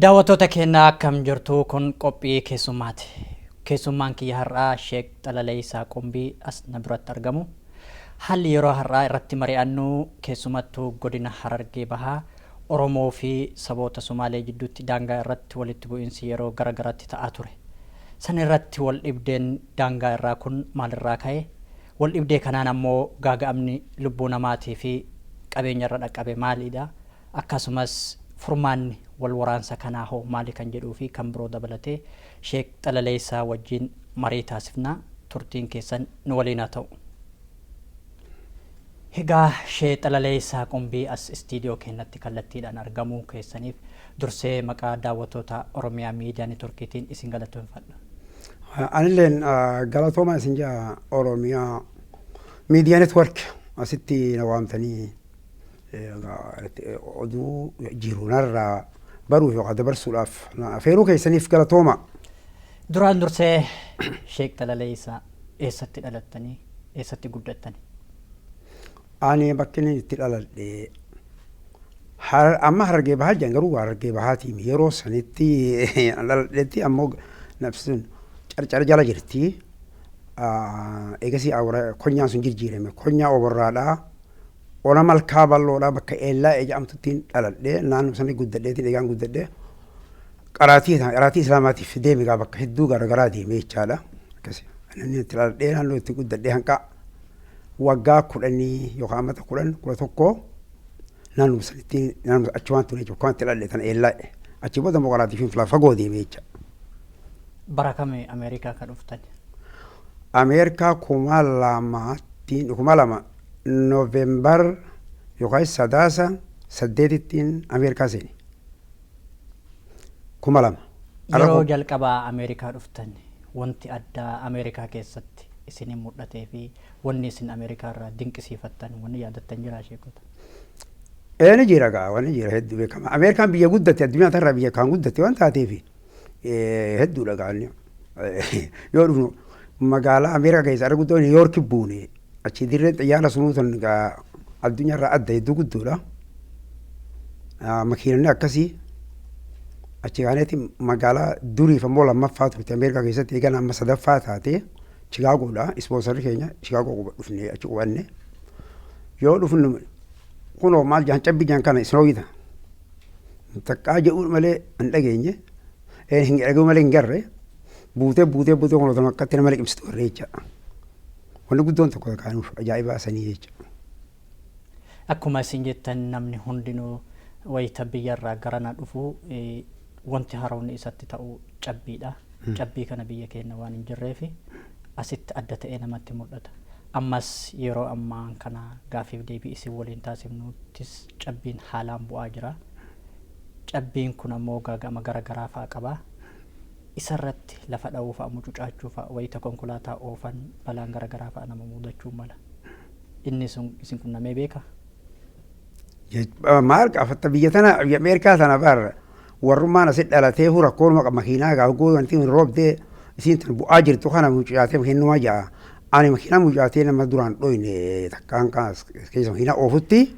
Daawwattoota keenya akkam jirtu? Kun qophii keessummaati. Keessummaan kiyya har'aa Sheek Xalaleessaa Qumbii as na biratti argamu. Haalli yeroo har'aa irratti mari'annu keessumattuu godina Harargee Bahaa Oromoo fi saboota Sumaalee jidduutti daangaa irratti walitti bu'iinsi yeroo gara garatti ta'aa ture. San irratti wal dhibdeen daangaa irraa kun maalirraa ka'e? Wal dhibdee kanaan ammoo gaaga'amni lubbuu namaatii fi qabeenya irra dhaqqabe maaliidha? Akkasumas furmaanni wal waraansa kanaa hoo maali kan jedhuu fi kan biroo dabalatee Sheek Xalaleessaa wajjin marii taasifna. Turtiin keessan nu waliin haa ta'u. Egaa Shee Xalaleessaa Qumbii as istiidiyoo keenyatti kallattiidhaan argamuu keessaniif dursee maqaa daawwattoota Oromiyaa Miidiyaa Neetworkiitiin isin galatoomfadha. Anilleen galatooma isin jaa Oromiyaa Miidiyaa Neetwork asitti na waamtanii oduu jiru narraa baruuf yookaan dabarsuudhaaf afeeruu keessaniif galatooma. Duraan dursee Sheek Xalaleessaa, eessatti dhalattanii, eessatti guddattanii? Ani bakki inni itti dhaladhe amma Harargee Bahaa jedhan, garuu Harargee Bahaatiin yeroo sanitti dhaladhetti ammoo nafsi sun Carcar jala jirti. Eegasii konyaan sun jijjiirame, konyaa Oborraadhaa. Ona Malkaa Bal'oodhaa bakka Eellaa jedhamtuttiin dhaladhe. Naannoo sanii guddadheetiin eegaan guddadhe qaraatii islaamaatiif deeme gaa bakka hedduu garaagaraa deeme jechaadha. Akkasi inni itti dhaladhee naannoo itti guddadhee hanqa waggaa 10 yookaan amata 10 11 naannoo sanitti, naannoo achi waan ture jechuudha. Waan itti dhaladhe tana Eellaa, achi booda immoo qaraatii fi fagoo deeme jecha. Bara kami Ameerikaa ka dhuftan? Ameerikaa 2000tti, 2000 Noovembar yookaan Sadaasa 8ttiin Ameerikaa seene. 2000. Yeroo jalqabaa Ameerikaa dhuftan wanti addaa Ameerikaa keessatti isinin mul'atee fi wanni isin Ameerikaa irraa dinqisiifattan wanni yaadattan jira, sheekota? Ee, ni jira gaa, wanni jira hedduu beekama. Ameerikaan biyya guddatte, addunyaa tanarraa biyya kaan guddatte waan taateef hedduudha gaa inni. Yoo dhufnu magaalaa Ameerikaa keessa irra guddoo Niiyoorki buune, achi dirreen xiyyaara sunuu tan gaa addunyaarraa adda, hedduu guddoodha. Makiinonni akkasii achi kaaneeti. Magaalaa duriif ammoo lammaffaa turte Ameerikaa keessatti, eegan amma sadaffaa taate, Chikaagoodha. Ispoonsarri keenya Chikaagoo dhufne, achi qubanne. Yoo dhufnu kunoo maal jahan, cabbii jahan kana, snow ta taqqaa jedhu malee hin dhageenye, hin dhaga'u malee hin garre. Buutee buutee buutee kunoo tan akkatti nama liqimsitu garree jecha. Wanni guddoon tokko kaanuuf ajaa'ibaa sanii jecha. Akkuma isin jettan, namni hundinuu wayita biyyarraa garana dhufu wanti haroonni isatti ta'u cabbiidha. Cabbii kana biyya keenya waan hin jirreef asitti adda ta'ee namatti mul'ata. Ammas yeroo ammaa kana gaaffiif deebii isin waliin taasifnuttis cabbiin haalaan bu'aa jira. Cabbiin kun ammoo gaaga'ama gara garaa fa'a qaba. Isarratti lafa dha'uu fa'a, mucucaachuu fa'a, wayita konkolaataa oofan balaan gara garaa fa'a nama mudachuu mala. Inni sun isin qunnamee beekaa? Maal gaafatta, biyya tana, biyya Ameerikaa tana bar warrummaan asitti dhalatee rakkoon makiinaa gaafa wanti hin roobdee isiin tun bu'aa jirtu kana mucucaatee makiinumaa ja'a. Ani makiinaa mucucaatee nama duraan dhoyne takkaan keessa makiinaa oofutti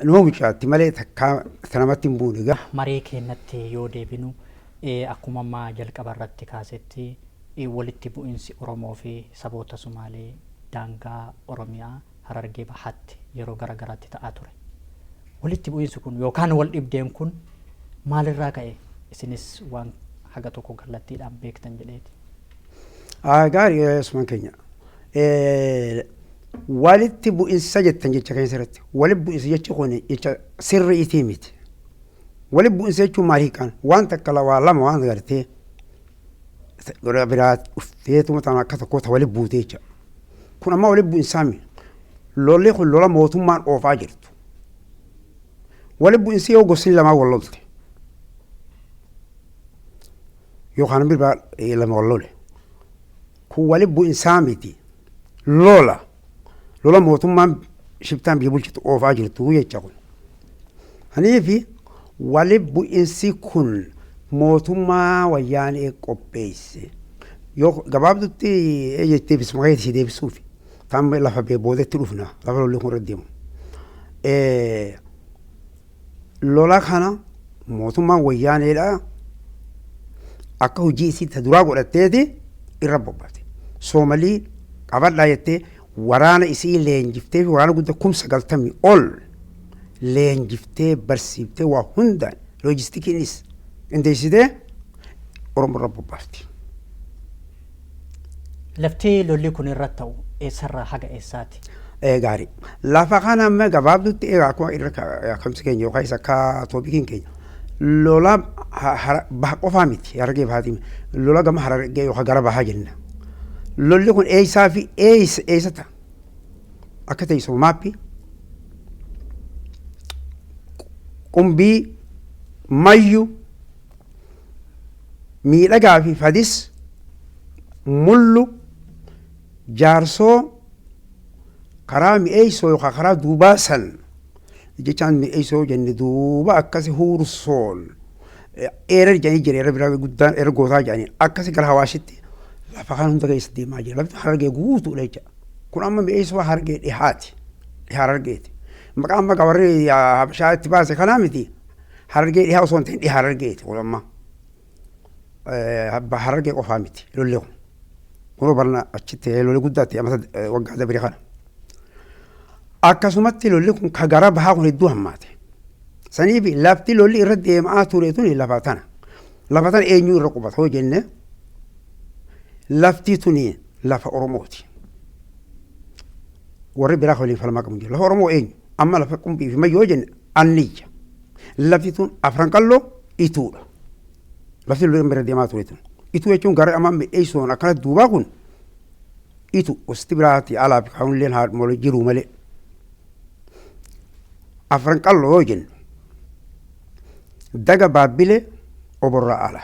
numa mucucaatti malee takkaa namatti hin buune gaa. Marii keenyatti yoo deebinu, akkuma ammaa jalqaba irratti kaasetti, walitti bu'insi Oromoo fi saboota Sumaalee daangaa Oromiyaa Harargee Bahaatti yeroo gara garaatti ta'aa ture. Walitti bu'insi kun yookaan wal dhibdeen kun maalirraa ka'e? Isinis waan haga tokko kallattiidhaan beektan jedheeti. Gaarii, asumaan keenya. Walitti bu'insa jettan jecha keessa irratti, walitti bu'insa jechi kun jecha sirriitii miti. Walitti bu'insa jechuun maal hiikaan? Waan takka waa lama waan gartee biraa dhufteetuma ta'an akka tokko ta walitti buutee jecha. Kun ammoo walitti bu'insaa miti. Lolli kun lola mootummaan oofaa jirtu. Walitti bu'insi yoo gosni lamaa wal lolte yookaan namni biraa lama wal lole, kun walitti bu'insaa miti. Lola. Lola mootummaan shiftaan biyya bulchitu oofaa jirtu jecha kun. Kaniifi walitti bu'insi kun mootummaa Wayyaanee qopheesse. Yoo gabaabdutti jettee bisuma keetti si deebisuufi. Tan lafa boodatti dhufna, lafa lolli kun irra deemu. Lola kana Mootummaan wayyaaneedha akka hojii isii ta duraa godhatteeti irra bobbate. Soomalii qabadhaa jettee waraana isii leenjiftee fi waraana guddaa 90,000 ol leenjiftee barsiiftee waa hundaan loojistikiinis qindeessitee Oromoo irra bobbaafti. Lafti lolli kun irra ta'u eessarraa haga eessaati? Gaarii. Lafa kana amma gabaabdutti akkuma irra kamsi keenya yookaan isa akka toopikiin keenya lola baha qofaa miti, Harargee bahaatii lola gama Harargee yookaan gara bahaa jenna. Lolli kun eessaa fi eessa eessa ta'a? Akka teessuma maappii Qumbii, Mayyu, Miidhagaa fi Fadis, Mullu, Jaarsoo, karaa Mi'eessoo yookaan karaa duubaa san jechaan Mi'eessoo jenne duuba akkasi Huursoon eerer jedhanii jira, eerer biraa guddaan eerer gootaa jedhanii akkasi gara Hawaashitti lafa kana hunda keessa deemaa jira. Lafti Harargee guutuudha jecha. Kun amma Mi'eessoo Harargee dhihaati. Dhiha Harargeeti. Maqaa amma warri Habashaa itti baase kanaa miti. Harargee dhihaa osoo hin ta'in dhiha Harargeeti kun amma. Harargee qofaa miti lolli kun. Kunoo barna achitti lolli guddaa ta'e amata waggaa dabre kana. Akkasumatti lolli kun ka gara bahaa kun hedduu hammaate. Saniif lafti lolli irra deemaa ture tuni lafa tana. Lafa tana eenyu irra qubata hoo jenne, lafti tuni lafa Oromooti. Warri biraa waliin falmaa qabu jiru. Lafa Oromoo eenyu? Amma lafa Qumbii fi Mayyoo jenne anniyya. Lafti tun Afran Qalloo Ituudha. Lafti lolli irra deemaa ture tun. Ituu jechuun gara amma Mi'eessoon akkana duubaa kun itu gosti biraati alaa fi kaanilleen haadha jiru malee. Afran Qalloo yoo jennu Daga, Baabbilee, Oborraa ala.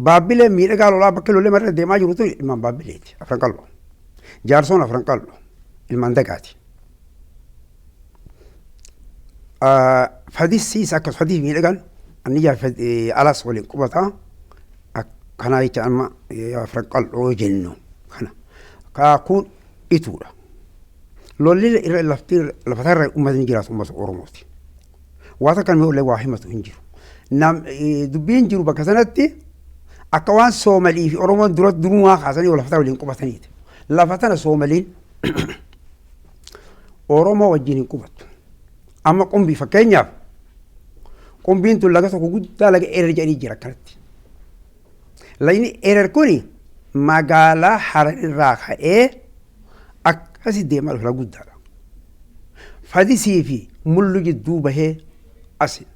Baabbilee Miidhagaa lolaa bakki lolli marra deemaa jiru tun ilmaan Baabbileeti, Afran Qalloo. Jaarsoon Afran Qalloo ilmaan Dagaati. Fadissiis akkas Fadii Miidhagaan anniyyaa alas waliin qubataa akkanaa jecha amma Afran Qalloo jennu kana. Kaakuun Ituudha. Lolli irra lafti lafatarra uummatni jiraatu uummata Oromooti. Waa takka namni ollee waa himatu hin jiru. Nam dubbiin jiru bakka sanatti akka waan Soomalii fi Oromoon dura durumaa kaasanii lafa tana waliin qubataniiti. Lafa tana Soomaliin Oromoo wajjin hin qubattu. Amma Qumbii fakkeenyaaf, Qumbiin tun laga tokko guddaa laga Erer jedhanii jira akkanatti. Lagni Erer kuni magaalaa Hararirraa ka'ee akkasi deemaa dhufe, laga guddaadha. Fadisii fi Mullu jidduu bahee asi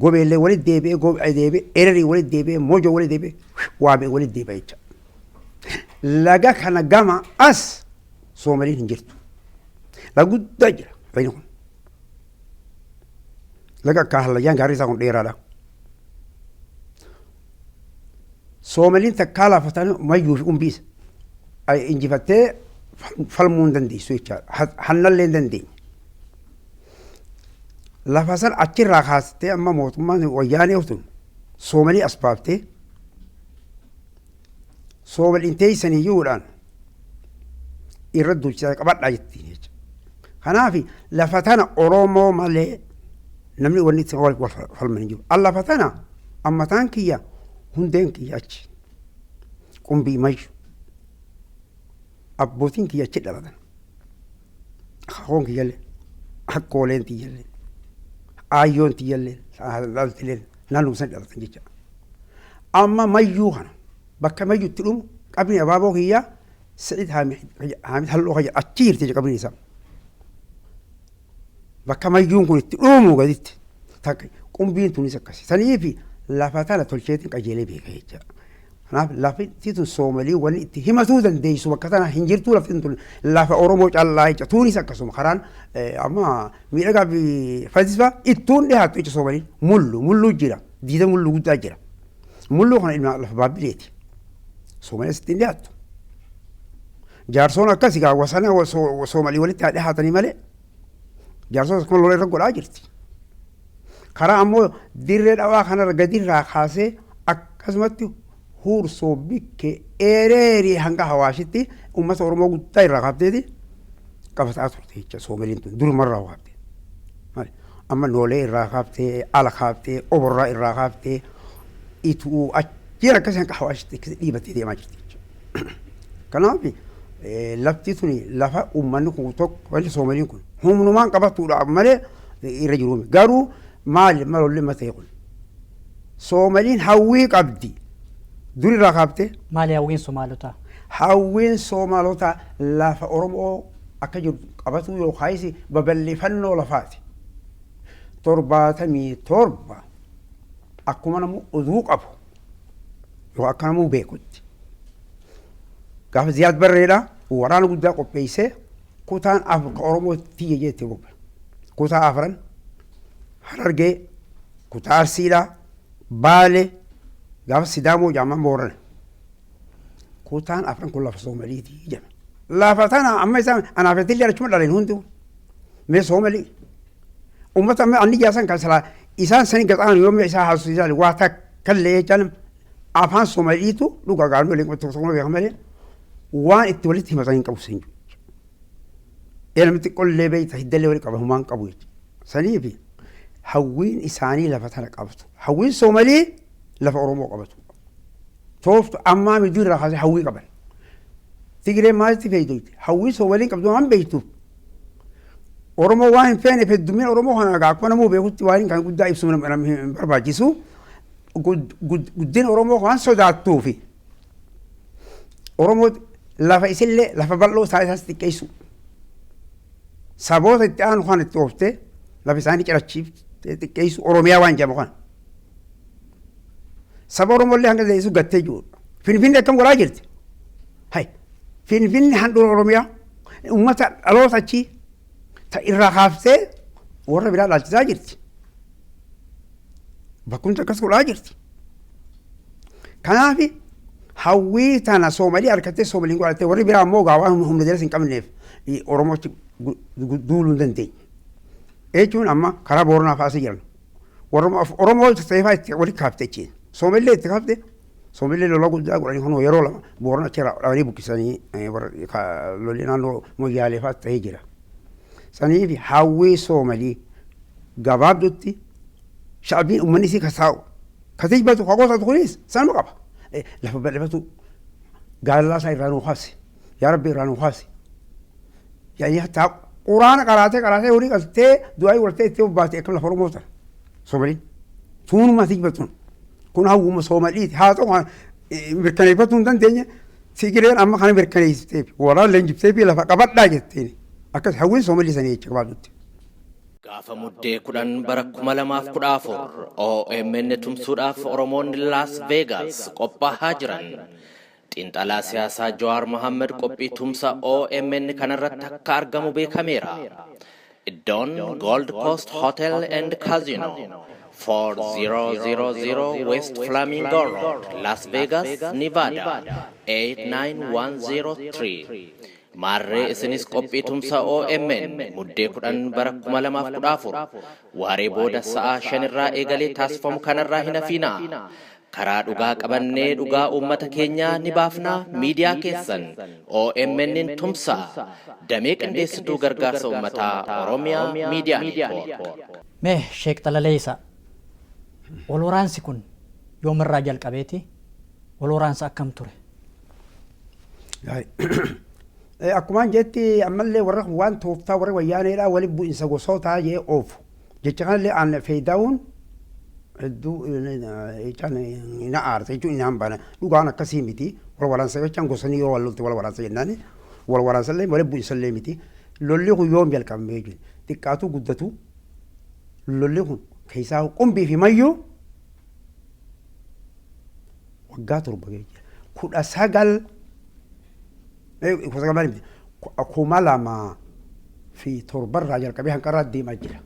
Gobeellee walitti deebi'ee, Gobeellee deebi'ee, Ererii walitti deebi'ee, Mojoo walitti deebi'ee, Waabee walitti deebi'ee jecha. Laga kana gama as Soomaliin hin jirtu. Laga guddaa jira lagni kun. Laga akka hallayyaan gaarri isaa kun dheeraadha. Soomaliin takkaa lafa tana Mayyuu fi Qumbiis injifattee falmuu hin dandeessu jechaadha. Hannallee hin dandeenye. Lafa san achirraa kaastee amma mootummaan wayyaanee tun Soomalii as baaftee Soomaliin teessanii iyyuudhaan irra duulchisaa qabadhaa jettiin jecha. Kanaaf lafa tana Oromoo malee namni wanni itti wal falman hin jiru. An lafa tana ammataan kiyya hundeen kiyya achi. Qumbii Mayyu. Abbootiin kiyya achi dhalatan. Akaakoon kiyyallee, akkooleen tiyyallee, aayyoon tiyyallee, dhaltileen naannoo san dhalatan jecha. Amma Mayyuu kana bakka Mayyutti dhumu qabni abaaboo kiyyaa Sa'id Haamid Halloo kiyya achi jirti jecha qabni isaa. Bakka Mayyuun kun itti dhumu gaditti takka Qumbiin tunis akkasi. Saniifi lafa tana tolcheetiin qajeelee beeka jecha. Kanaaf lafti tun Soomalii wanni itti himatuu dandeessu bakka tana hin jirtu, lafti tun lafa Oromoo callaa jecha. Tuunis akkasuma karaan amma Miidhagaa fi Fadisfaa ittuun dhiyaattu jecha Soomaliin Mullu mulluu jira, diida Mulluu guddaa jira. Mulluu kana ilma lafa Baabbileeti. Soomalii asitti hin dhiyaattu. Jaarsoon akkasi gaa wasana Soomalii walitti haa dhiyaatanii malee Jaarsoon akkuma lola irra godhaa jirti. Karaa ammoo Dirree Dhawaa kanarra gadirraa kaasee akkasumatti Huursoo, Bikkee, Ereerii hanga Hawaashitti uummata Oromoo guddaa irraa kaafteeti qabataa turte jecha Soomaliin tun durumarraa kaafte. Maali? Amma Noolee irraa kaaftee, Ala kaaftee, Oborraa irraa kaaftee, Ituu achiin akkasii hanga Hawaashitti akkasii dhiibattee deemaa jirti jechuudha. Kanaaf lafti tuni lafa uummanni kun tokko wanti Soomaliin kun humnumaan qabatuudhaaf malee irra jiru. Garuu maali malolli matee kun? Soomaliin hawwii qabdi. Dur irraa kaaftee. Maali hawwiin Somaalotaa? Hawwiin Soomalotaa lafa Oromoo akka jiru qabatuu yookaayis babal'ifannoo lafaati. 77 akkuma namu oduu qabu yoo akka namuu beekutti. Gaafa Ziyaad Barreedha waraana guddaa qopheessee kutaan afur ka Oromoo tiyya jettee bobba. Kutaa afran Harargee, kutaa Arsiidha, Baale, gaafa Sidaamoo jaaman Boorana. Kutaan afran kun lafa Soomaliiti jedhama. Lafa tana amma isaan anaaf itillee achuma dhalan hunduu. Mee Soomalii. Uummata amma anni jaasan kan silaa isaan sani gaxaan yoommi isaa haasofsiisan waa takkallee jechaan afaan Soomaliitu dhugaa gaanuu waliin tokko tokko beekan malee waan itti walitti himatan hin qabu sin jiru. Namni xiqqollee beekta hiddallee walitti qaba humaan qabu jechuudha. Saniifi hawwiin isaanii lafa tana qabatu. Hawwiin Soomalii lafa Oromoo qabatu. Tooftu ammaa miduu irraa kaasee hawwii qaban. Tigireen maalitti feeydoyte? Hawwii Soomaliin qabdu waan beektuuf. Oromoo waan hin feeneef heddummina Oromoo kana egaa akkuma namuu beekutti waan kan guddaa ibsuu nama hin barbaachisu. Guddina Oromoo waan sodaattuufi. Oromoo lafa isillee lafa bal'oo isaa isaas xiqqeessu. Saboota itti aanu kan itti ooftee lafa isaanii cirachiiftee xiqqeessu Oromiyaa waan jedhamu kana. Saba Oromollee hanga dandeessu gattee jirudha. Finfinne akkam godhaa jirti? Hay Finfinne handhuura Oromiyaa uummata dhaloota achii ta irraa kaaftee warra biraa dhaalchisaa jirti. Bakkumti akkas godhaa jirti. Kanaaf hawwii tana Soomalii harkattee Soomaliin godhattee warri biraa immoo gaa waan humna jalas hin qabneef Oromootti duuluu hin dandeenye. Jechuun amma karaa Booranaa fa'aa jiran. Warra Oromoo ta'eefaa itti walitti kaafte jechuudha. Soomallee itti kaafte Soomallee lola guddaa godhanii kunoo yeroo lama Boorana achirraa dhabanii buqqisanii lolli naannoo Moyyaalee fa'aa ta'ee jira. Saniif hawwii Soomalii gabaabdutti sha'abiin uummanni isii kasaa'u ka tijbatu ka qotatu kunis sanuma qaba. Lafa bal'ifatu gaallaa isaa irraa nuu kaase yaa rabbi irraa nuu kaase. Yaani hatta quraana qaraatee qaraatee horii qaltee du'aa godhattee itti bobbaate akkam lafa Oromoo tana Soomaliin. Tuunuma tijbatun kun hawwuma Soomaliiti haa ta'u mirkaneeffatuu hin dandeenye Tigireen amma kana mirkaneessiteef waraana leenjiftee fi lafa qabadhaa jetteen akkas hawwiin Soomalii sanii jecha gabaabdutti. Gaafa Muddee 10 bara 2014 OMN tumsuudhaaf Oromoonni Las Vegas qophaahaa jiran. Xiinxalaa siyaasaa Jawaar Mohammed qophii tumsa OMN kanarratti akka argamu beekameera. Iddoon Gold Coast Hotel and Casino 4000 West Flamingo Road, Las Vegas, Nevada 89103. Maarree isinis qophii tumsa OMN Muddee 10 bara 2014 waaree booda sa'a 5 irraa eegalee taasifamu kanarraa hin hafiinaa. Karaa dhugaa qabannee dhugaa uummata keenyaa ni baafnaa miidiyaa keessan OMN'n tumsaa. Damee qindeessituu gargaarsa uummataa Oromiyaa Miidiyaa Neetwoork. Mee Sheek Xalaleeysa wal waraansi kun yoomirraa jalqabeeti? Wal waraansa akkam ture? Akkumaan jetti ammallee warra kun waan tooftaa warra wayyaaneedhaa wali bu'insa gosootaa jee oofu. Jecha kanallee aan feedaa'uun hedduu jechaan na aarsa jechuun inni hambana. Dhugaan akkasii miti. Wal waraansa jechaan gosanii yoo wal lolte wal waraansa jennaan. Wal waraansa illee wali bu'insa illee miti. Lolli kun yoom jalqabame jechuudha. Xiqqaatu guddatu lolli kun keessaa Qumbii fi Mayyuu waggaa 7 ga'ee jira. 19 maal miti 2007rraa jalqabee hanqarraa deemaa jira.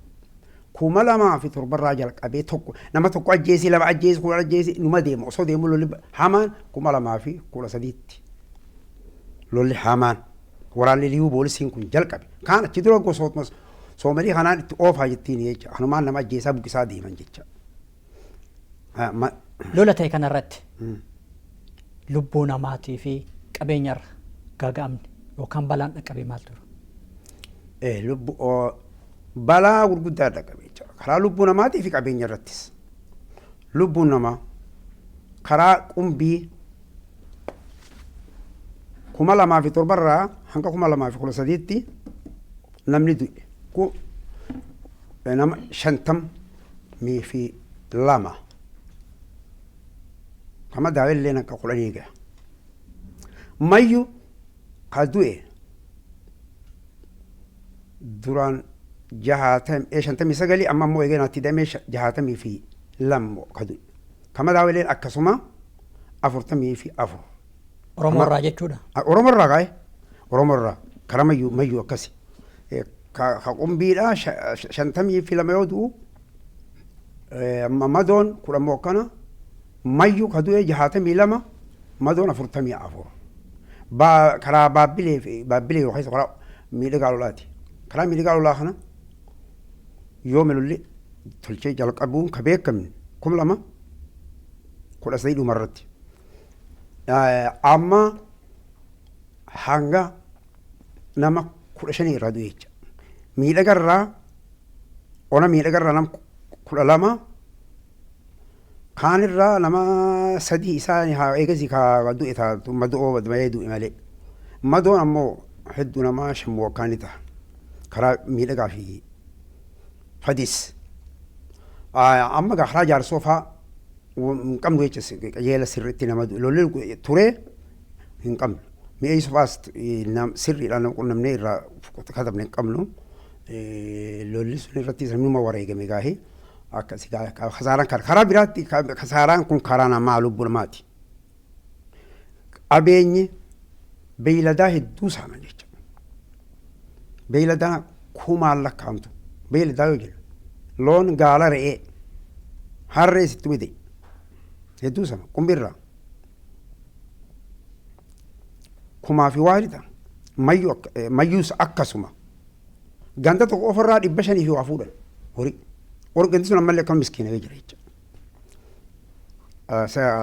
2007rraa jalqabee tokko nama tokko ajjeesii lama ajjeesii 10 ajjeesii numa deema osoo deemu lolli hamaan 2013tti lolli hamaan waraanni liyuu boolisiin kun jalqabe. Kaan achi dura gosootuma Soomalii kanaan itti oofaa jettiin jecha kanumaan nama ajjeesaa buqqisaa deeman jecha. Lola ta'e kanarratti lubbuu namaatii fi qabeenyarra gaaga'amni yookaan balaan dhaqqabe maal ture? Lubbu balaa gurguddaa dhaqqabe jechuudha. Karaa lubbuu namaatii fi qabeenya irrattis. Lubbuun namaa karaa Qumbii 2007 irraa hanga 2013tti namni du'e nama 52. Kama daawellee akka 10 gaha. Mayyu ka du'e duraan 59, amma immoo eeganaatti hidhamee 62 ka du'e. Kama daawelleen akkasuma 44. Oromoo irraa jechuudha. Oromoo irraa kaa'e. Oromoo irraa karaa Mayyuu akkasi. Ka Qumbiidha 52 yoo du'u, madoon 10 moo akkana. Mayyuu ka du'e 62, madoon 44. Karaa Baabbilee fi Baabbilee yookaan karaa Miidhagaa Lolaati. Karaa Miidhagaa Lolaa kana yoo lolli tolchee jalqabuun ka beekamne 2013 dhumarratti. Amma hanga nama 15 irraa du'e jecha. Miidhagarraa, ona Miidhagarraa nama 12, kaanirraa nama sadii. Isaan haa eegasii ka du'e taatu madoo malee du'e malee. Madoon ammoo hedduu, nama shan akkaan ni ta'a. Karaa Miidhagaa fi Fadis. Amma gaa karaa Jaarsoo fa'aa hin qabnu jecha qajeela sirriitti nama du'e. Lolli ture hin qabnu. Mi'eessu fa'aas sirriidhaan nama qunnamnee irraa katabne hin qabnu. Lolli sun irratti namnuma wareegame gaahee akkasii kasaaraan kana. Karaa biraatti kasaaraan kun karaa namaa, lubbuu namaati. Qabeenyi beeyladaa hedduu saaman jecha. Beeyladaa kumaan lakkaa'amtu. Beeyladaa yoo jennu loon, gaala, re'ee, harree sitti miti hedduu sama. Qumbirraa kumaa fi waa ta'a. Mayyuus akkasuma. Ganda tokko ofirraa 500 fi waa fuudhan horii. Gandi sun ammallee akkama miskiina jira jecha.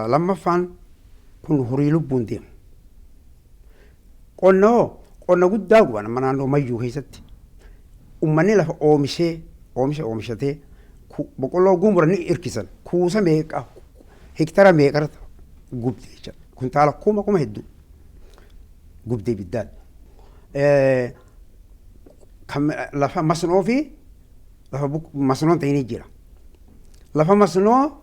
Lammaffaan kun horii lubbuun deemu. Qonna hoo, qonna guddaa guban. Amma naannoo Mayyuu keessatti uummanni lafa oomishee, oomisha oomishatee, boqqolloo gumuran ni hirkisan. Kuusa meeqa, hektara meeqarra gubde jecha, kuntaala kuma kuma hedduu gubde ibiddaan. Lafa masnoo fi lafa masnoon ta'inii jira. Lafa masnoo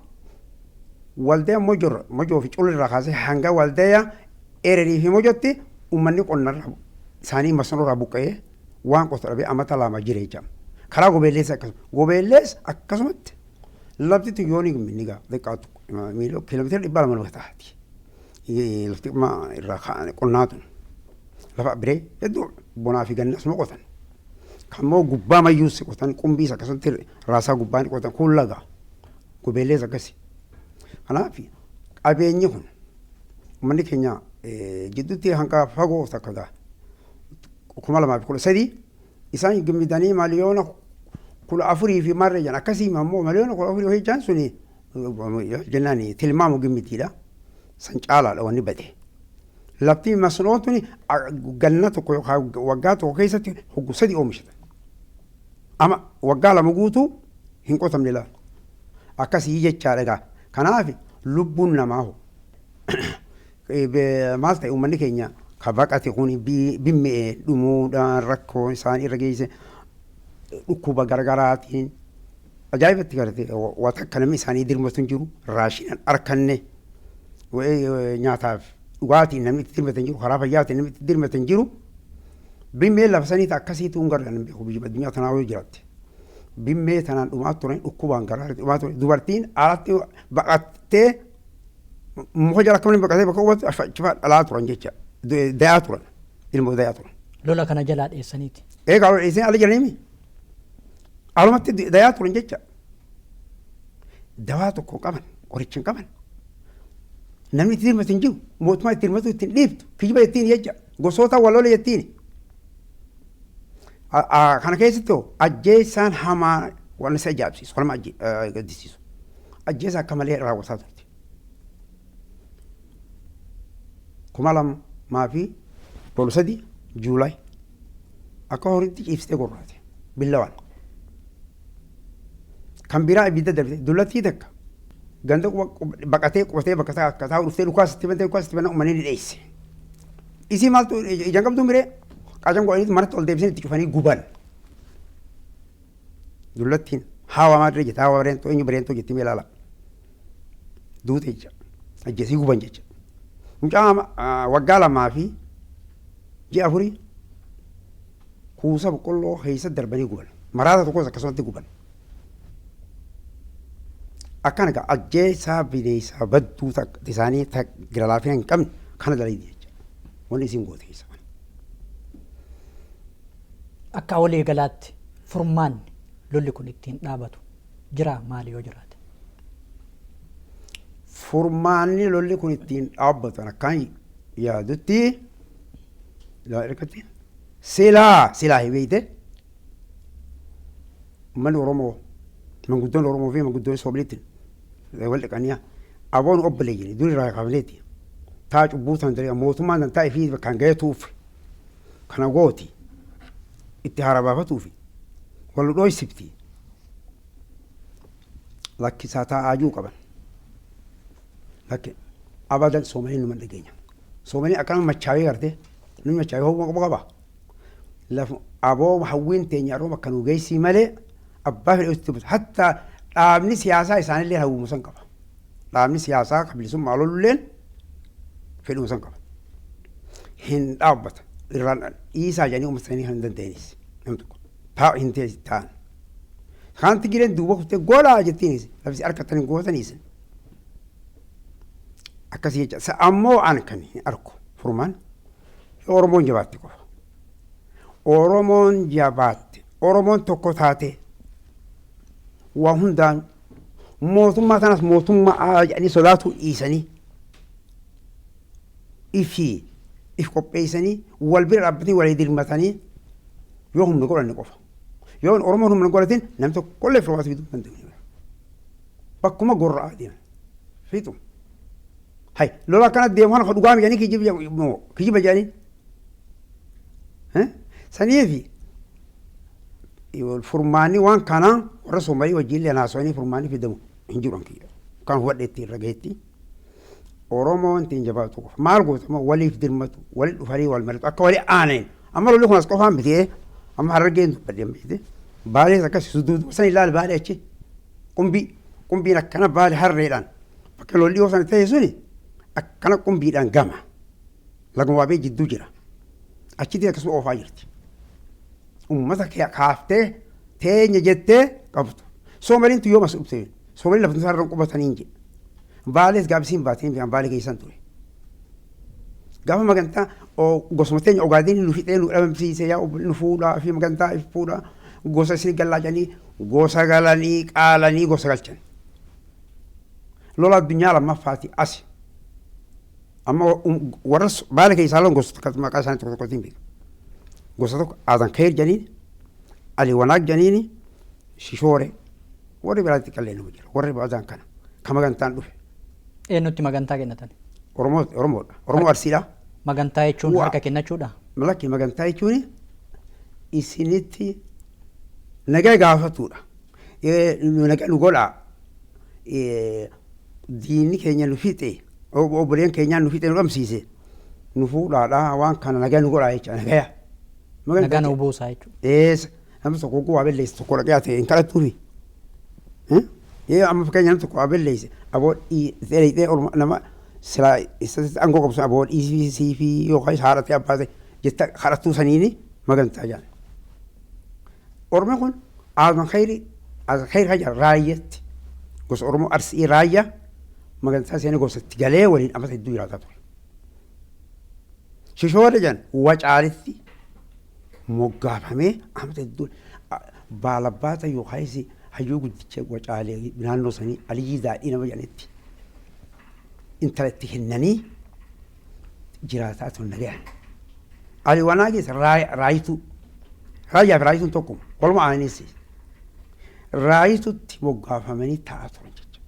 Waldaya Mojoo fi Culirraa kaasee hanga Waldaya Ererii fi Mojotti uummanni qonnarra isaanii masnoorraa buqqa'ee waan qotu dhabee amata 2 jira jecha. Karaa Gobeellees akkasuma. Gobeellees akkasumatti lafti yoo ni gaa xiqqaatu kiiloomeetira 200 lafa taati. Lafti irraa qonnaa tun lafa biree hedduu bonaa fi ganna asuma qotan. Kammoo gubbaa Mayyuus qotan, Qumbiis akkasumatti raasaa gubbaa ni qotan, kun laga. Gobeellees akkasi. Kanaaf qabeenyi kun uummanni keenya jidduutti hanga fagoo takka gaa 2013 isaan gimmidanii 14,000,000 fi marree jedhan. Akkasii ammoo 14,000,000 hojjaan suni jennaan tilmaamu gimmitiidha. San caalaadha wanni bade. Lafti masnoo tuni ganna tokko yookaan waggaa tokko keessatti hoggu sadi oomishata. Ama waggaa 2 guutuu hin qotamne laal. Akkasii jechaadha egaa. Kanaaf lubbuun namaa hoo maal ta'e? Uummanni keenya ka baqate kun bimmi'ee dhumuudhaan rakkoo isaan irra geesse dhukkuba garaagaraatiin ajaa'ibatti gartee waa takka namni isaanii dirmatu hin jiru, raashinaan arkanne, nyaataaf dhugaatiin namni itti dirmatu hin jiru, karaa fayyaatiin namni itti dirmatu hin jiru. Bimmee lafa sanii akkasiitu hin gargaaran hin beeku biyya addunyaa tanaa yoo jiraatte. Bimmee tanaan dhumaa turan, dhukkubaan garaa dhumaa ture. Dubartiin alatti baqattee muka jala akkamiin baqatee bakka qubatu achi dhalaa turan jecha, dayaa turan, ilmoo dayaa turan. Lola kana jalaa dheessaniiti. Egaa dheessanii ala jiranii alumatti dayaa turan jecha. Dawaa tokko hin qaban, qoricha hin qaban. Namni itti hirmatu hin jiru, mootummaa itti hirmatu ittiin dhiibtu, kijiba ittiin jecha, gosoota wal lola jettiin. Kana keessatti hoo ajjeesaan hamaa waan isa ajaa'ibsiisu, kan nama gaddisiisu. Ajjeesa akka malee raawwataa turte. 2013 Juulaay akka horiitti ciibsitee gorraate billawaan. Kan biraa ibidda darbite dullattii takka ganda baqatee qubatee bakka akka taa'u dhuftee dhukaas itti bantee dhukaas itti banaa uummanni ni dheesse. Isii maaltu ijaan qabdu miree qacan godhanii manatti ol deebisanii itti cufanii guban. Dullattiin hawa maadree jette, hawa bareentoo, eenyu bareentoo jetti, mee ilaala. Duute jecha, ajjeesii guban jecha. Mucaa waggaa 2 fi ji'a 4 kuusa boqqolloo keessa darbanii guban. Maraata tokkos akkasumatti guban. Akkana egaa ajjeesaa bineensaa badduu isaanii gara laafina hin qabne kana dalagdi jecha. Wanni isin goote keessa kana. Akka walii galaatti furmaanni lolli kun ittiin dhaabatu jira maali yoo jiraate? Furmaanni lolli kun ittiin dhaabbatan akkaan yaadutti irkatti silaa beeyte, uummanni Oromoo, manguddoon Oromoo fi manguddoon Soomaliitti wal dhiqanii aboon obboleeyyin dur irraa kaafneeti taa cubbuu tan ta'e mootummaan tan taa'e fi kan ga'etuuf kana gooti itti haara baafatuufi wal dhooysifti lakkisaa taa'aa qaban. Lakki, abadan Soomaliin numa dhageenya. Soomaliin akkanuma machaawee gartee namni machaawee hoo qaba qaba. Lafa aboo hawwiin teenya arroo bakka nu geessii malee abbaa fedhe itti dubbatu. Hatta dhaabni siyaasaa isaanillee hawwuma san qaba. Dhaabni siyaasaa kan bilisummaa lolulleen fedhuma san qaba. Hin dhaabbata. Irraan dhiisaa jedhanii uummata sanii kan hin danda'anis namni tokko. Taa hin ta'an. Kaan Tigireen duuba kuttee golaa jettiinis lafti harkattan hin gootaniis. Akkasii jecha ammoo an kan hin arku furmaan yoo Oromoon jabaatte qofa. Oromoon jabaatte, Oromoon tokko taate, waa hundaan mootummaa tanas mootummaa jedhanii sodaatu dhiisanii ifii if qopheessanii wal bira dhaabbatanii walii dirmatanii yoo humna godhanne qofa. Yoo Oromoon humna godhatin namni tokkollee furmaata fiduu hin danda'u. Bakkuma gorra'aa deeman. Fixu. Hay, lola akkana deemu kana dhugaa jedhanii kijiba jedhanii. Saniifi furmaanni waan kanaa warra Soomalii wajjin illee haasawanii furmaanni fidamu hin jiru kiyya. Kan hubadheetti irra gaheetti. Oromoon ittiin jabaatu qofa. Maal gootama waliif dirmatu, wali dhufanii wal maritu, akka wali aaneen. Amma lolli kun as qofaan bitee amma Harargeen dubbadhee beekte. Baalees akkas suduudu san ilaali, Baalee achi. Qumbii qumbiin akkana Baale harreedhaan bakka lolli yoo sana ta'e suni akkana qumbiidhaan gama. Laguma Waabee jidduu jira. Achitti akkasuma oofaa jirti. Uummata kaaftee teenya jettee qabdu. Soomaliin tu yooma as dhufte. Soomaliin lafa isaarra qubatanii hin jedhe. Baalees gaafisiin baateen beekan Baalee keessan ture. Gaafa magantaa gosuma teenya Ogaadeen nu fixee nu dhabamsiise, yaa nu fuudhaa fi magantaa if fuudhaa gosa isin galaa jedhanii gosa galanii qaalanii gosa galchan. Lola addunyaa lammaffaati asi. Amma warra Baale keessaa loon gosa tokko maqaa isaanii tokko tokkotiin beeka. Gosa tokko Aadan Keer jedhaniin, Ali Wanaag jedhaniin, Shishoore, warri biraatti qallee nama jira. Warri baadaan kana ka magantaan dhufe. Eenyutti magantaa kennatan? Oromoo, Oromoodha. Oromoo Arsiidha. Magantaa jechuun harka kennachuudha? Lakki, magantaa jechuun isinitti nagaa gaafatudha. Nagaa nu godhaa. Diinni keenya nu fixe, obboleen keenyaan nu fixe, nu dhabamsiise. Nu fuudhaadha, waan kana nagaa nu godhaa jecha nagaya. Nagaa nu buusaa jechuudha. Eessa namni tokko oguu waa balleesse tokko dhaqee ta'e hin kadhattuufi. Ee, amma fakkeenya namni tokko waa balleesse aboo dhiisee nama silaa isatti aangoo qabu sun aboo dhiisii fi yookaan haadha ta'e abbaa ta'e jetta kadhattuu saniini magantaa jedhan. Oromoon kun Aadan Khayri, Aadan Khayri kan jedhan Raayyatti gosa Oromoo Arsii Raayyaa magantaa seenee gosatti galee waliin amata hedduu jiraataa ture. Shishoore jedhan Wacaalitti moggaafamee amata hedduu baalabbaata yookaas hayyuu guddicha Wacaalee naannoo sanii Aliyyii Daadhii nama jedhanitti intala itti kennanii jiraataa turan nagayaan. Ali Wanaagis Raayituu, Raayyaa fi Raayituun tokkuma, waluma aananiis Raayitutti moggaafamanii taa'aa turan jechuudha.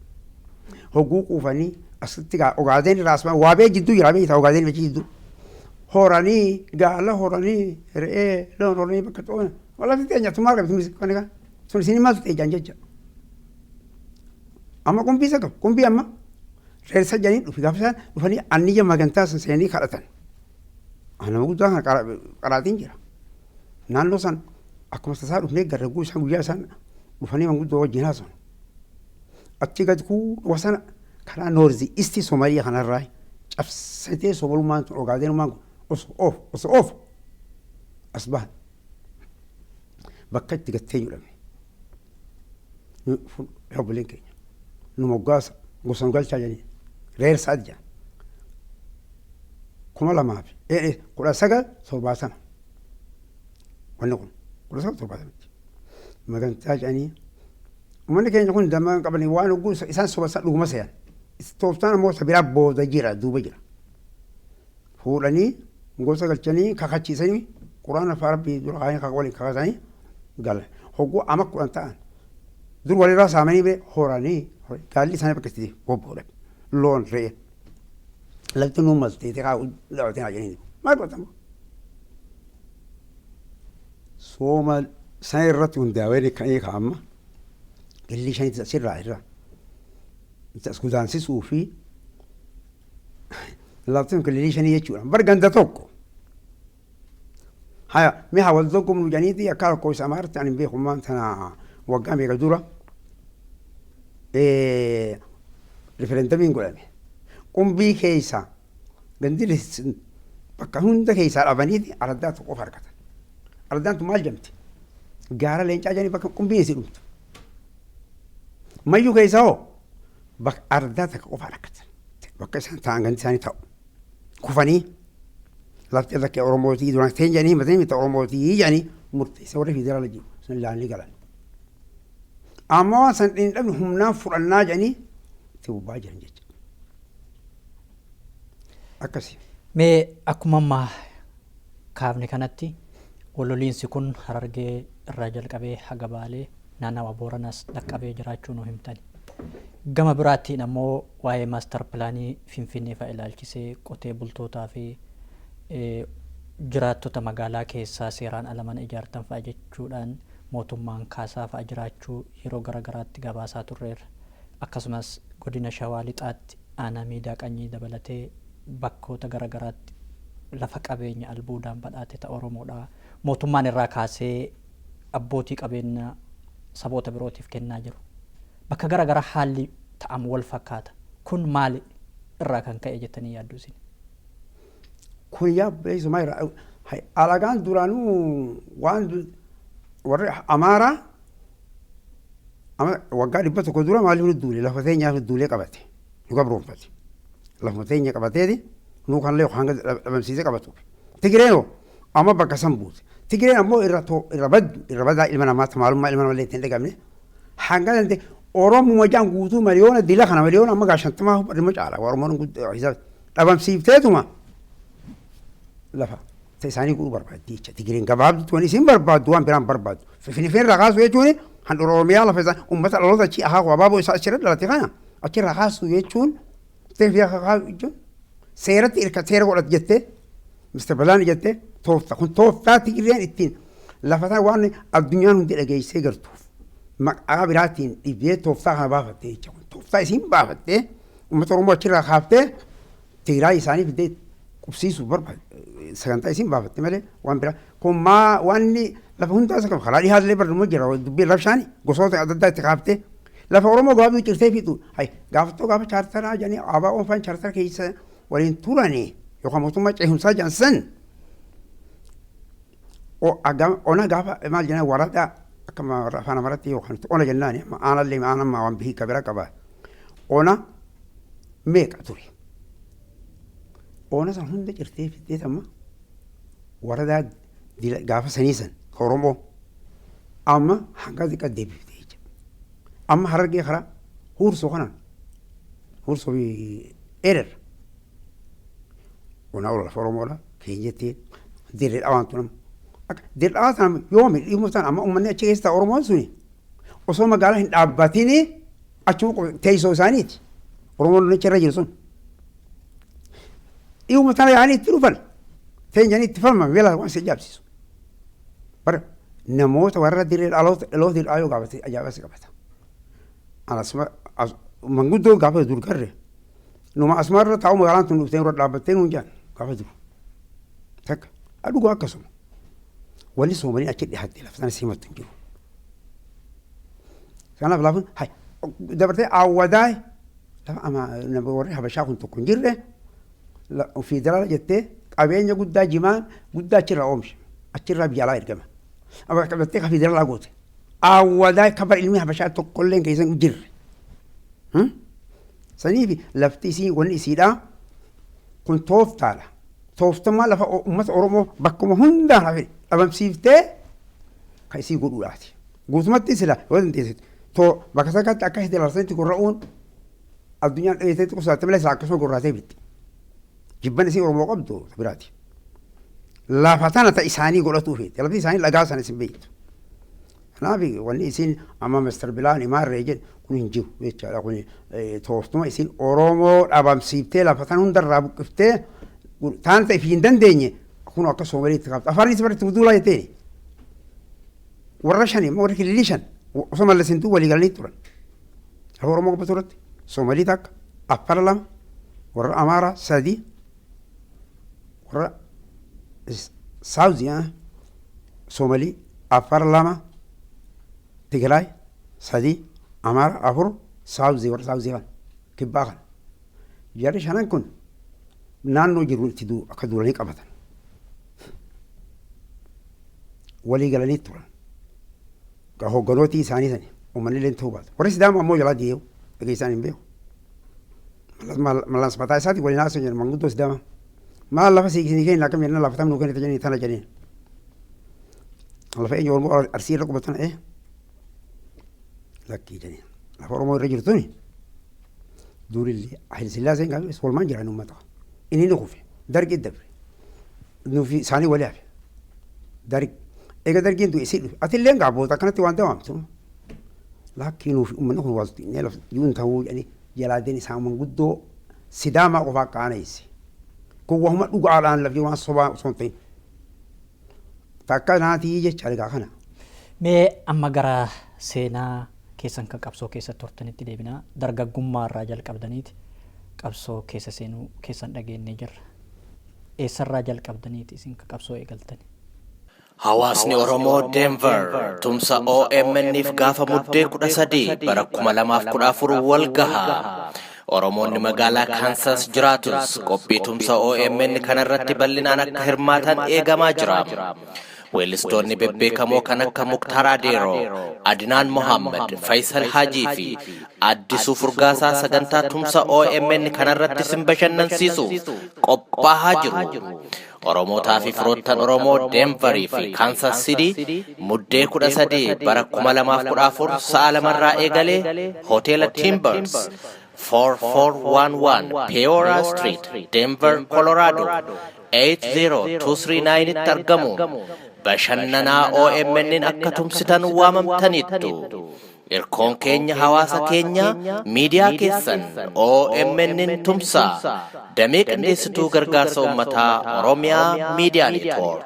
Hogguu quufanii asitti Ogaadeen irraa asuma Waabee jidduu jira beektaa, Ogaadeen achi jidduu. Horanii gaala horanii re'ee loon horanii bakka xoona. Walatti teenya tumaa qabdi kan sun isin maaltu teejaan jecha. Amma Qumbii isa qabu. Qumbii amma reersa jedhanii dhufi gaafa isaan dhufanii anniyya magantaa san seenanii kadhatan. Nama guddaa kana qaraatiin jira. Naannoo san akkuma tasaa dhufnee garragguu isaan guyyaa isaan dhufanii manguddoo wajjin haasawan. Achi gad kuu wasana karaa noorzii istii Somaaliyaa kanarraa cabsatee Somalummaan tun Ogaadeenummaan kun osoo oofu osoo oofu as bahan. Bakka itti gattee jedhame. Obboleen keenya nu moggaasa gosa nu galchaa jedhanii reersa adi jedhan. 2019 70 wanni kun 1970tti magantaa jedhanii uummanni keenya kun damma qabanii waan hogguu isaan soba isaan dhuguma se'an. Tooftaan ammoo isa biraa booda jira, duuba jira. Fuudhanii gosa galchanii kakachiisanii Quraana afaan Rabbii dura kaayanii kaka waliin kakatanii galan. Hogguu ama 10 ta'an dur walirraa saamanii bee horanii gaalli isaanii bakka itti bobboodhan. Loon, re'ee. Lafti nuu malteetee kaa daawwateen haa jedhanii. Maal godhatamu? Sooma sana irratti hundaa'ee ka'ee kaa'ama. Gillii shanitti asirraa irraa as gudaansisuu fi lafti sun kililii shanii jechuudha. Bar ganda tokko. Haya, mee haa wal dorgomnu jedhaniiti akka lakkoofsa Amaaraatti ani hin beeku maan tana waggaa meeqa dura riferendamiin godhame. Qumbii keessa gandi bakka hunda keessaa dhabaniiti araddaa tokko qofa argatan. Araddaan tun maal jedhamti? Gaara leencaa jedhanii bakka Qumbiin isii dhumtu. Mayyuu keessaa hoo bakka araddaa takka qofa argatan. Bakka isaan ta'an gandi isaanii ta'u. Kufanii lafti lakki Oromootii duraan ta'e jedhanii himatanii miti Oromootii jedhanii murteessa warri federaala jiru sun ilaalanii galan. Amma waan san hin dhabne humnaan fudhannaa jedhanii itti bobba'aa jiran jecha. Akkasi. Mee akkuma ammaa kaafne kanatti waloliinsi kun Harargee irraa jalqabee haga Baalee, naannawa Booranaas dhaqqabee jiraachuu nu himtani. Gama biraattiin ammoo waa'ee maastar pilaanii Finfinnee fa'a ilaalchisee qotee bultootaa fi jiraattota magaalaa keessaa seeraan ala mana ijaartan fa'a jechuudhaan mootummaan kaasaa fa'a jiraachuu yeroo gara garaatti gabaasaa turreerra. Akkasumas godina Shawaa Lixaatti aanaa Miidaa Qanyii dabalatee bakkoota gara garaatti lafa qabeenya albuudaan badhaate ta Oromoodhaa mootummaan irraa kaasee abbootii qabeenya saboota birootiif kennaa jiru. Bakka gara garaa haalli ta'amu wal fakkaata. Kun maali irraa kan ka'e jettanii yaaddu isin? Kun yaa beeksisa irraa alagaan duraanuu waan warri Amaaraa waggaa 100 dura maaliif nu duule? Lafa teenyaaf nu duulee qabate, nu gabroonfate. Lafuma teenya qabateeti nu kanallee hanga dhabamsiisee qabatu. Tigireen hoo amma bakka san buute. Tigireen ammoo irra irra baddu irra badaa ilma namaa maalummaa ilma namallee ittiin dhagamne hanga dandee Oromuma jaan guutuu miliyoona dila kana miliyoona amma gaa 50 dhimma caala Oromoon dhabamsiifteetuma lafa ta isaanii godhuu barbaaddi jecha. Tigireen gabaabduutti wanni isin barbaaddu waan biraan barbaaddu. Finfinnee irraa kaasuu jechuun handhuura Oromiyaa lafa isaa uummata dhaloota achii akaakuu abaaboo isaa achirra dhalate kana achirraa kaasuu jechuun teefii kaasuu jechuun seeratti irka seera godhatu jettee Mr. Balaani jettee toofta kun tooftaa Tigireen ittiin lafa sana waan addunyaan hundi dhageessee gartuuf maqaa biraatiin dhibee tooftaa kana baafattee jecha. Kun tooftaa isiin baafattee uummata Oromoo achirraa kaaftee Tigraay isaanii fiddee qubsiisuuf barbaade sagantaa isiin baafatte malee waan biraa kun maa wanni lafa hundaa isa qaba. Karaa dhihaallee barnuma jira dubbiin rabshaani gosoota adda addaa itti kaaftee lafa Oromoo gabaabduu cirtee fixu. Hay gaafattoo gaafa chaartaraa jedhanii ABO faan chaartara keessa waliin turanii yookaan mootummaa ceehumsaa jedhan san ona gaafa maal jenna waradaa akka afaan Amaaraatti yookaan ona jennaani amma aanallee aanammaa waan bihii kabira qaba. Ona meeqa ture? Ona san hunda cirtee fixxee amma waradaa gaafa sanii san Oromoo amma hanga xiqqaa deebiftee jecha. Amma Harargee karaa Huursoo kanaan, Huursoo fi Erer ona ola lafa Oromoodha keenya jettee Dirree Dhawaan tun amma akka Dirree Dhawaa sana yoomi dhimma sana amma uummanni achi keessa Oromoon suni osoo magaalaa hin dhaabbatini achuma teessoo isaaniiti. Oromoon achi irra jiru sun. Dhiyuma tana yaa'anii itti dhufan teenyanii itti falman beela waan si ajaa'ibsiisu. Bara namoota warra dirree dhaloota dhaloota dirree yoo gaafate ajaa'iba si qabata. Anasuma Manguddoo gaafa dur garre numa asumarra taa'u magaalaan tun dhuftee nurra dhaabbattee nuun jaan gaafa dur. Takka dhuguu akkasuma. Wanni Soomaliin achi dhihaatte lafa sana simattu hin jiru. Kanaaf lafa hay dabartee awwadaa lafa ama warri Habashaa kun tokko hin jirre federaala jettee qabeenya guddaa jimaan guddaa achirraa oomisha, achirraa biyya alaa ergama. Qabattee ka federaalaa goote. Awwadaa kabar ilmi Habashaa tokkollee keessa hin jirre. Saniif lafti isii wanni isiidhaa kun tooftaadha. Tooftummaa lafa uummata Oromoo bakkuma hundaan hafe dhabamsiiftee kan isii godhuudhaati. Guutumatti sila yoo dandeesse too bakka sakkatti akka federaalsanitti gurra'uun addunyaan dheeteetti qusaatte malee akkasuma gurraatee bitti. Jibban isii Oromoo qabdu biraati. Lafa tana ta isaanii godhatuu feete. Lafti isaanii dhagaa sana isin beektu. Kanaaf wanni isin amma master plan imaarree jedhu kun hin jiru jechaadha. Kun tooftuma isin Oromoo dhabamsiiftee lafa tana hundarraa buqqiftee taan ta'e hin dandeenye kun akka Soomaliitti qabdu. Afaanis baritti duulaa jetteeni. Warra shani immoo warri kililii shan osoo mallasintuu walii galanii turan. Lafa Oromoo qabatu irratti Soomalii takka, Affara lama, warra Amaaraa sadi, warra Saawuzii Soomalii, Affara lama, Tigraay sadi, Amaara afur, Saawuzii warra Saawuzii kana kibbaa kana. Jarri shanan kun naannoo jiru itti akka duulanii qabatan. Walii galanii turan. Hogganootii isaanii sani uummanni illee ta'uu baatu. Warri Sidaamaa ammoo jalaa deemu dhageessaan hin beeku. Mallas mataa isaati waliin haasa'u jedhan manguddoo Sidaamaa. Maal lafa siiqsinii kenna akkam jenna lafa tam nuu kennite jedhanii tana jedheen. Lafa eenyu Oromoo Arsii irra qubatan lakkii jedheen. Lafa Oromoo irra jirtuni durillee Haile Sillaaseen gaafa walumaan jiran uummata. Inni ni kufe dargi dabre. Nufi isaanii walii hafe. Dargi eega dargiin du'e isii dhufe atillee gaabboota akkanatti waan dawaamtu. Lakkii nuufi uummanni kun waaltu inni lafa yuun ta'uu jedhanii jalaa deen isaan manguddoo Sidaamaa qofaa qaaneesse. Kun wahuma dhugaadhaan lafti waan sobaa osoo hin ta'in. Takka naatii jecha egaa kana. Mee amma gara seenaa keessan kan qabsoo keessa turtanitti deebinaa. Dargaggummaa irraa jalqabdaniiti qabsoo keessa seenuu keessan dhageenyee jirra. Eessarraa jalqabdaniiti isin kan qabsoo eegaltani? Hawaasni Oromoo Denver tumsa OMN'if gaafa Muddee 13 bara 2014 wal gaha. Oromoonni magaalaa Kansas jiraatus qophii tumsa OMN kanarratti bal'inaan akka hirmaatan eegamaa jira. Weellistoonni bebbeekamoo kan akka Muktaar Adeeroo, Adinaan Mohaammed, Faisal Hajii fi Addisuu Furgaasaa sagantaa tumsa OMN kanarratti sin bashannansiisuuf qophaa'aa jiru. Oromootaa fi firoottan Oromoo Denverii fi Kansas City Muddee 13 bara 2014 sa'a lamarraa eegalee Hoteela Timbers 4411 Peoria Street, Denver, Colorado 80239 tti argamuun bashannanaa OMN akka tumsitan waamamtaniittu. Irkoon keenya hawaasa keenya, miidiyaa keessan OMN tumsaa. Damee qindeessituu gargaarsa uummataa Oromiyaa Miidiyaa Network.